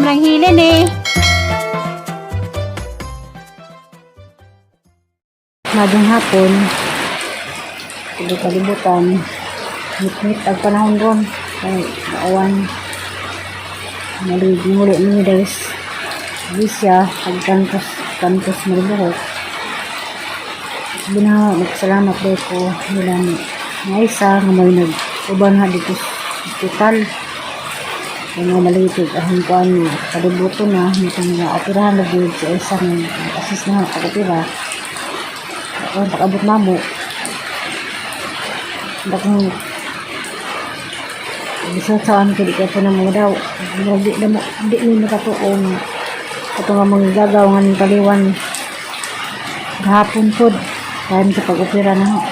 Nang hilin eh. Madong hapon, tuloy kalibutan, ngit ang panahon ron. Ay, baawan. Muli, muli ni guys. Bisya, pagkantos, kantos maribuhok. Bina, nagsalamat daw ko nila ni nga isa nga may nag-uban ha dito sa hospital. Kaya nga malitig ahong kuan nga kalibuto na, nitong nga operahan na gud sa isa nga nag-assist na pag-opera. Ako pag-abot namo. Dakong bisa saan ko di kaya po na mo daw. Murag di na mo, di ni makatuo nga ato nga mga gagaw nga ning taliwan gahapon pod time sa pag-opera na ho.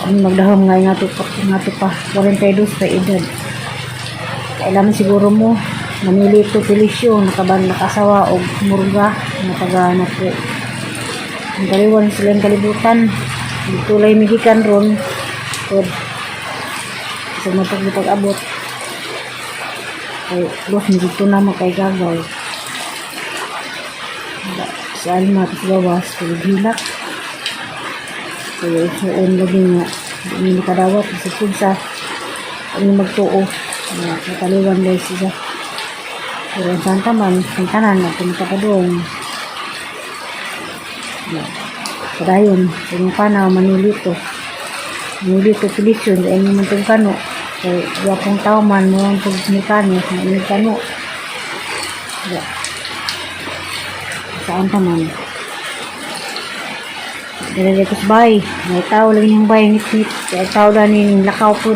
Ang magdahom nga nga to pa 42 pa edad. Kailangan siguro mo namili to Felicio nakaban nakasawa og murga nga taga na po. Ang taliwan sila ang kalibutan. Tulay migikan ron. Pod sa matag pag-abot. Kay los ni dito na mo kay gagaw. Wala. Sa alma at gawas hilak. Kaya isuon lagi nga di ni makadawat sa sa ang magtuo nga nataliwan dahil siya. Pero ang santa man, ang tanan, nagpunta pa doon. Na, padayon, sa inyong panaw, manilito. Manilito, Felicien, sa inyong mantong kano. Kaya, gwapong tao man, mo ang pagmikano, sa inyong kano. Ya. Saan pa man? Dala dito sa bay. May tao lang yung bay, ngit-ngit. Kaya tao na ni lakaw po.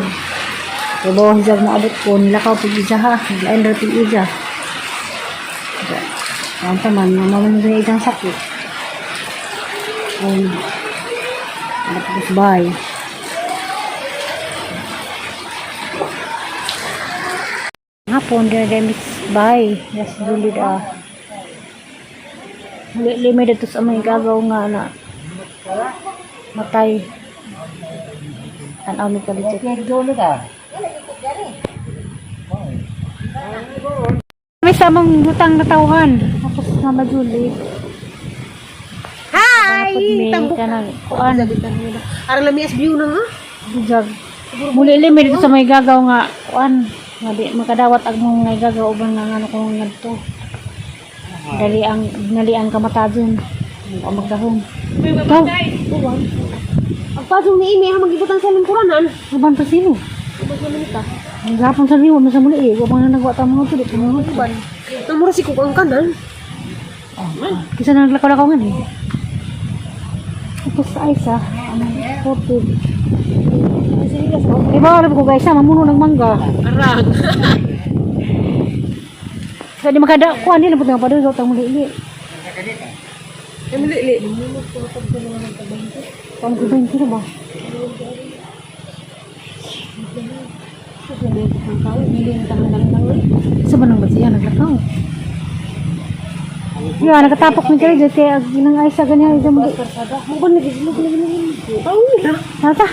Kaya bawa hizag mo abot ko, nilakaw po isa ha. Naglain daw ito isa. Ya. Saan pa man, mamaman mo isang sakit. Ay, ano po sa bay. Hapon, dala dala bay. Yes, dulid ah. Muli lima dito sa may gagaw nga na matay. Tanaw mi kaligid. May samang butang na tawhan. Tapos Mama Julie. Hi! May Tambok. kanang kuan. Aron lami view na nga. Bijag. Muli lima dito sa may gagaw nga kuan. Nga di makadawat ang mga gagaw uban nga ngano ko ngadto. Dali ang kamatadyon. Ang magdahom. Ikaw, Ang pasong ni Amy, ha magibutang sa lingkuranan. uban pa sino? Ang gapon sa liwa, masa muli eh. Wabang na nagwa ta mga tulit. Mga tulit. Namura si Kukang kanan. Kisa na naglakaw-lakaw nga eh. Tapos sa isa, ano, 40. Eh, bawal ko guys, mamuno ng mangga. Arang. Sa di makada, kuha nila, puto nga pa doon, utang muli ili. Ay, muli, li. Paano ko ba yung kilo ba? Sa ba nang ba siya naglakaw? Ya, nakatapok ni kaya kaya ginang ay sa ganyan isa mo. Mo ba nagigilog na gano'n? Tao na. Tata.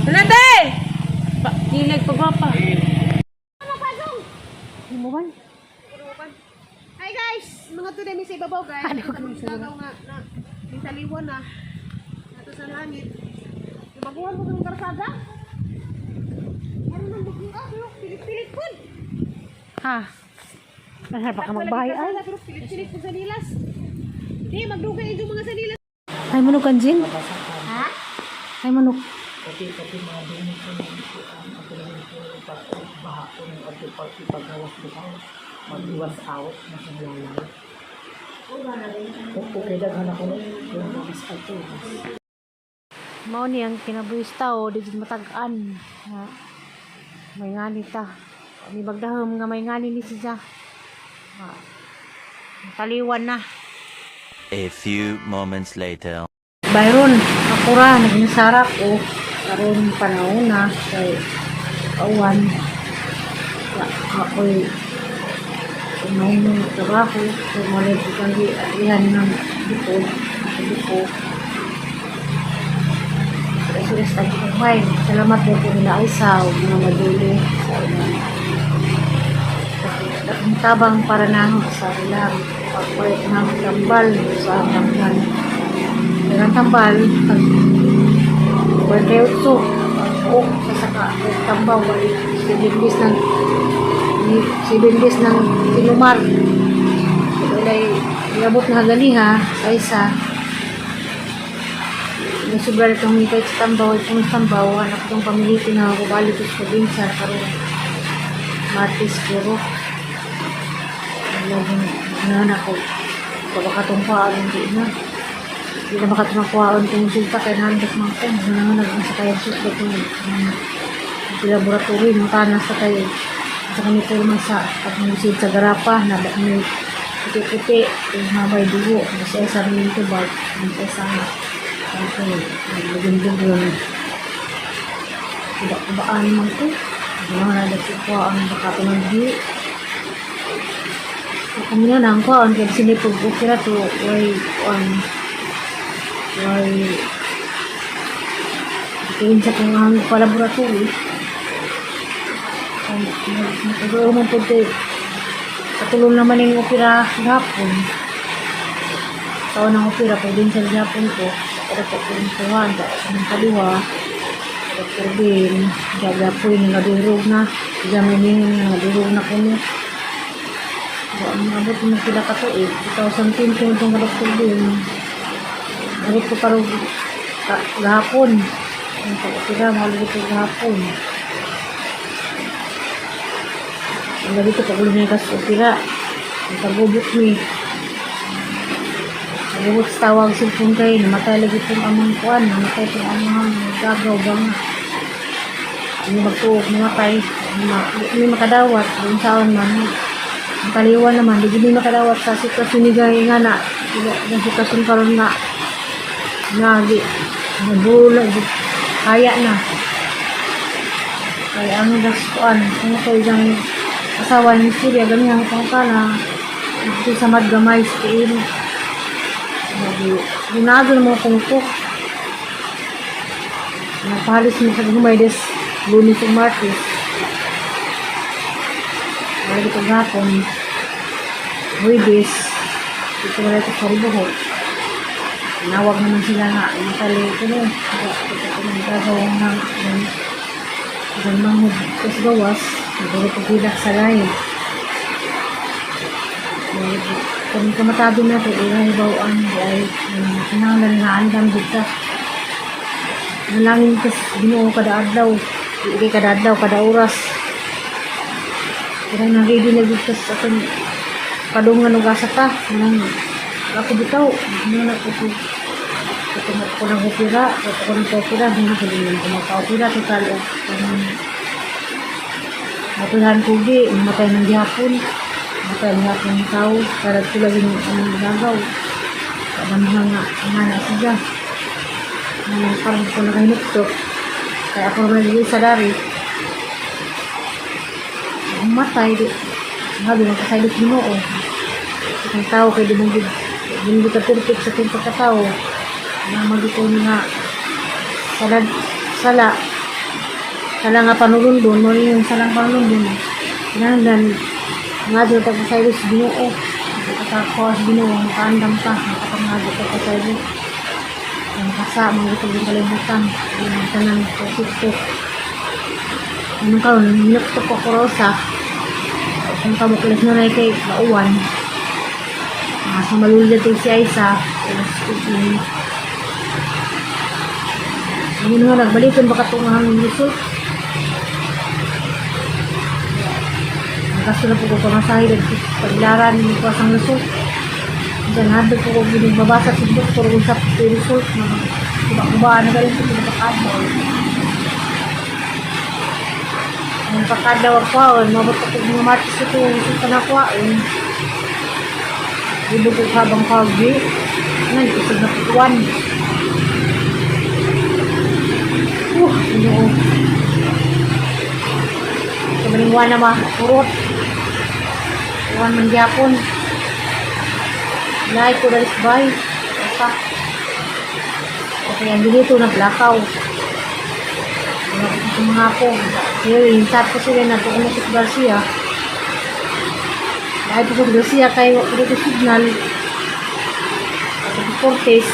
Nate! Kilag pa ba pa? Mo ba? Hi guys! Mga today mi sa ibabaw guys. Ano nga na taliwan na. Nato sa langit. Ibaguhan mo ng karsada? Ano nang bagyo ah, pero pilit-pilit po. Ha. Nasar pa ka magbahay ay. Pero pilit-pilit po sa nilas. Di, magdugay yung mga sanilas. Ay manok kanjin? Ha? Ay manok. Mao ni ang kinabuhis tao di jud matag-an nga may ngani ta. May bagdahom nga may ngani ni siya. Ah, taliwan na. A few moments later. Byron, ako ra nagnisara ko karon panahon na kay awan. Ako'y umay ng trabaho so malay ko kang gihan ng likod sa liko. So Pres Tagumay. Salamat po po nila Aisa ug mga maduli sa ilang dakong tabang para namo sa ilang pagpalit ng tambal sa tambal. Ang tambal, pag 48 o sa saka o tambaw ay 7 days ng 7 days ng tinumar. Walay inabot na ganiha sa isa. May sobra na itong mikay sa tambaw ay kung tambaw, anak itong pamiliti na kubali ko sa probinsya karon Martes siguro. Laging na ako. Pagkakatungkuan, hindi na. Hindi na makatungkuan kung konsulta kay nandas man ko. Nanganag ang sa kaya sus itong laboratory ng tanas sa tayo. Sa kami tulong sa pagmusid sa garapa na may puti-puti, yung mabay dugo. Kasi sa rin ito ba? Ang sa ako, naglugundog yun. Kuba-kubaan man ko. Mga nagkukuhaan baka tumanggi. Kami na nang kuhaan kaya sinipog opera to way kuhaan way tingin sa kung ang palaboratory. Nagkaroon man po kay katulong naman yung opera gapon. Taon ng opera pwede sa gapon ko. Pero po kung kuhaan sa ng kaliwa Dr. Bill, gagapoy na nadurog na. Gaminin na nadurog na kuno. So, ang abot mo sila ka to eh. 2010 ko itong Dr. Bill. Abot ko parang gahapon. Ang pag-opera, mahal ko gahapon. Ang gabi ko pag ulo kas opera. Ang pagubot ni. Pagubot sa tawag cellphone kay, namatay lagi pong amang kuan, namatay pong amang gagaw bang. Ano magtuok, namatay. Hindi makadawat, kung saan man. Ang kaliwa naman, di gini makadawat sa sitwasyon ni Gay nga na, ng sitwasyon karon nga, nga, di, nabula, di, kaya na. Kaya ang das kuan, kung ito isang asawa ni Surya, ganyan ang pangkala, ito sa madgamay sa tiil. Sabi, ginado naman kung ito. Napahalis mo sa gumay des Lunes ug Martes. Wala ito gapon. Huwebes. Ito wala ito sa ribuho. Nawag naman sila nga. Natali ko no. Ito ko nang gagawa ng ng manghod sa gawas. Nagawin ko pilak sa lain. Kung kamatado na ito, ilay bawaan ay kinahanglan nga andam dito. Nalangin kas Ginoo kada adlaw, di kada adlaw, kada oras. Kaya nang ready na gud kas atong padungan og asa ta, nang ako bitaw, ano na ko ko ko nang opera, ko nang opera, hindi ko din ko maka-opera total og matulan ko gi, mamatay ng gihapon. Matay ng gihapon ng tao, para sila yung anong ginagaw. Kada mga nga, nga na siya. Nang parang ko nakahinuktok. Kaya ako naman nagiging sa dari. Matay, di. Sabi, magkasailit Ginoo. Ang tao kay di mong di mo ka perfect sa itong pagkatao. Na magito nga sala sala sala nga panulundon mo yung salang panulundon kinahanglan nga doon pagkasailit sa Ginoo pagkakakuha sa Ginoo makaandam ka makapangado ka pagkasailit ang kasa mga ito yung kalibutan yung tanan perfecto anong karon hinuktok ko ko rosa kung kamukulis na na kay mauwan sa malulad si Aisa ano nga nagbalikan baka itong ang result. Ang kaso na po ko pamasahe paglaran ko ang result. Diyan hadlok po ko ginagbabasa sa doktor kung sa result mga kuba-kuba na galing ko pinapakadlaw. Ang pakadlaw ako, mabot ako mga Martes ito, resulta na ako. Ibig ko habang kagi. Ngayon, isig na putuan. Ano Kabalingwa na ma, urot. Uwan man gyapon. Lai ko dalis bay. Basta. Okay, ang dito na blackout. Wala ko sa mga po. Pero yung chat ko sila na ito si Garcia. Dahil po sa Garcia kayo wala ko signal. At sa Cortez,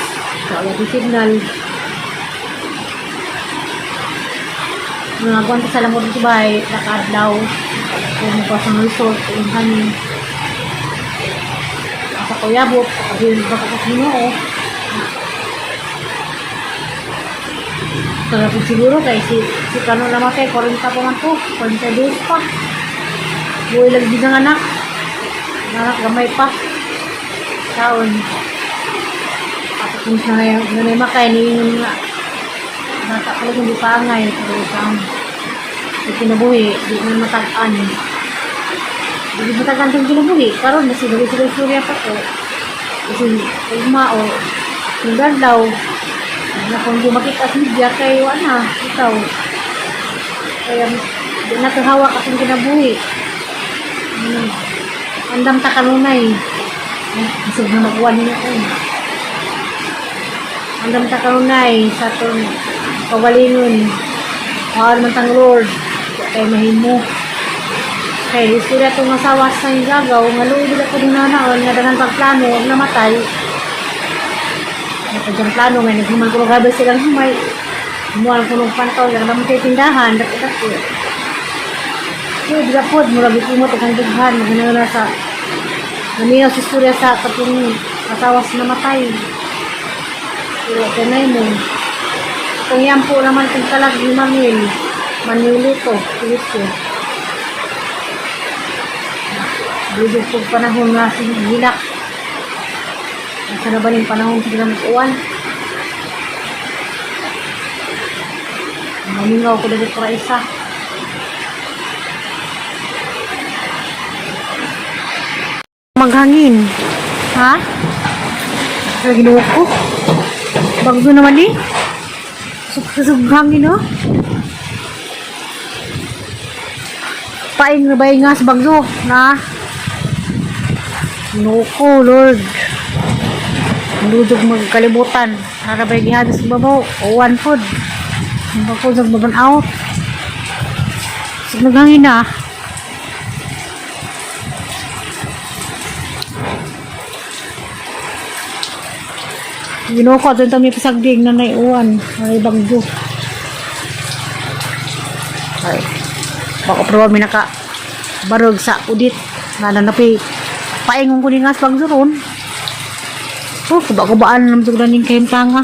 wala ko signal. Mga kuwan sa lamod sa bahay, nakaadlaw. Kung pa sa resort, yung hangin. Sa Kuyabot, sa baka sa Ginoo. Pero kung siguro kay si si Kano namatay, 40 pa man to, 42 pa. Buhay lang din ang anak. Anak gamay pa. Taon. Tapos kung nanay, nanay makay, niingon nga. Bata pa lang hindi pa angay, pero taon. Di kinabuhi, di man matag-an. Di matag-an itong kinabuhi. Karon na sila sila istorya pa ko. Kasi ugma o yung daw, na kung di makita sa media kay wala na, ikaw. Kaya di na hawak akong kinabuhi. Ano, andam ta kanunay. Isog na makuha niya ko. Andam ta kanunay sa atong kawalingon. Mahal man tang Lord. Kay mahimo. Kay istorya itong asawa sa gagaw, nga luoy ako din nanaon, nga daghan pagplano, ang namatay. Nakadyang plano, may naghuman ko gabi silang humay. Humuan ko ng pantaw, yung naman tayo tindahan, dako-dako. So, di po, murag ito mo, tagang dughan, magana na sa, naminaw sa istorya sa katong asawa sa namatay. Pero, kanay mo, kung yan po naman kung kalag ni Manuel, Manuelito, Felicio. Dudog po panahon nga si Gilak. Nasa na ba yung panahon sila mag-uwan? Mamingaw ko dito para isa. Maghangin. Ha? Sa ginoo ko. Bagyo naman eh. Susug hangin no? Paing na ba nga sa bagyo? Na? Ginoo ko, Lord. Lujog magkalibutan. Narabay gihada sa babaw. Uwan food. Bako sa baban out. Sa naghangin na. Ginoo ko, doon kami pasagding na naiuwan. Ay, bagyo. Ay, bako pero mi naka barog sa udit. Nananapi. Paingon ko ni nga sa bagyo ron. Oh, kuba-kubaan naman sa ning kahimtanga.